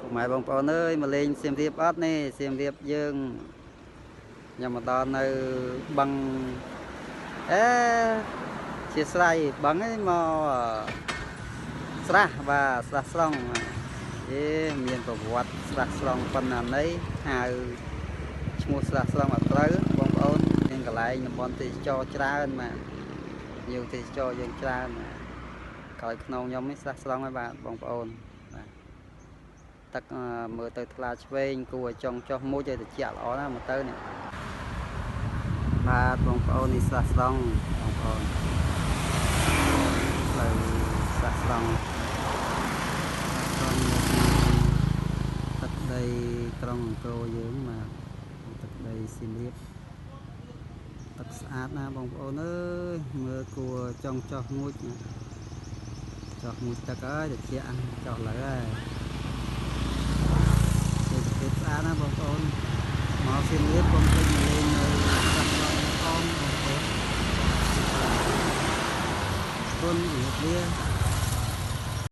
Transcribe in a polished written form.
ពុកម៉ែបងប្អូនអើយមកលេងសៀមរាបអត់នេះសៀមរាបយើងខ្ញុំមកដល់នៅបឹងអេជាស្រ័យបឹងឯងមកស្រះបាទស្រះស្រង់អេមានប្រវត្តិស្រះស្រង់ប៉ុណ្ណាណីហៅឈ្មោះស្រះស្រង់អត់ត្រូវបងប្អូនមានកន្លែងតំបន់ទេសចរច្រើនបាទយើងទេសចរយើងច្រើនក្រោយខ្នងខ្ញុំនេះស្រះស្រង់ហើយបាទបងប្អូនបាទទឹកមើលទៅថ្លាឆ្វេងគួរឲ្យចង់ចោះមួយឲ្យត្រជាក់ល្អណាស់មើលទៅនេះបាទបងប្អូននេះស្រះស្រង់បងប្អូនផ្លូវស្រះស្រង់ត្រង់មកទឹកដីក្រុងអង្គរយើងបាទទឹកដីសៀមរាបទឹកស្អាតណាស់បងប្អូនអើយមើលគួរចង់ចោះងូតណាចោះងូតទឹកហើយត្រជាក់ចោះលើហើយទេសភាពស្អាតណាស់បងប្អូនមកសៀមរាបកុំភ្លេចមកលេងនៅស្រះស្រង់ផងបងប្អូនគុណជំរាបលា។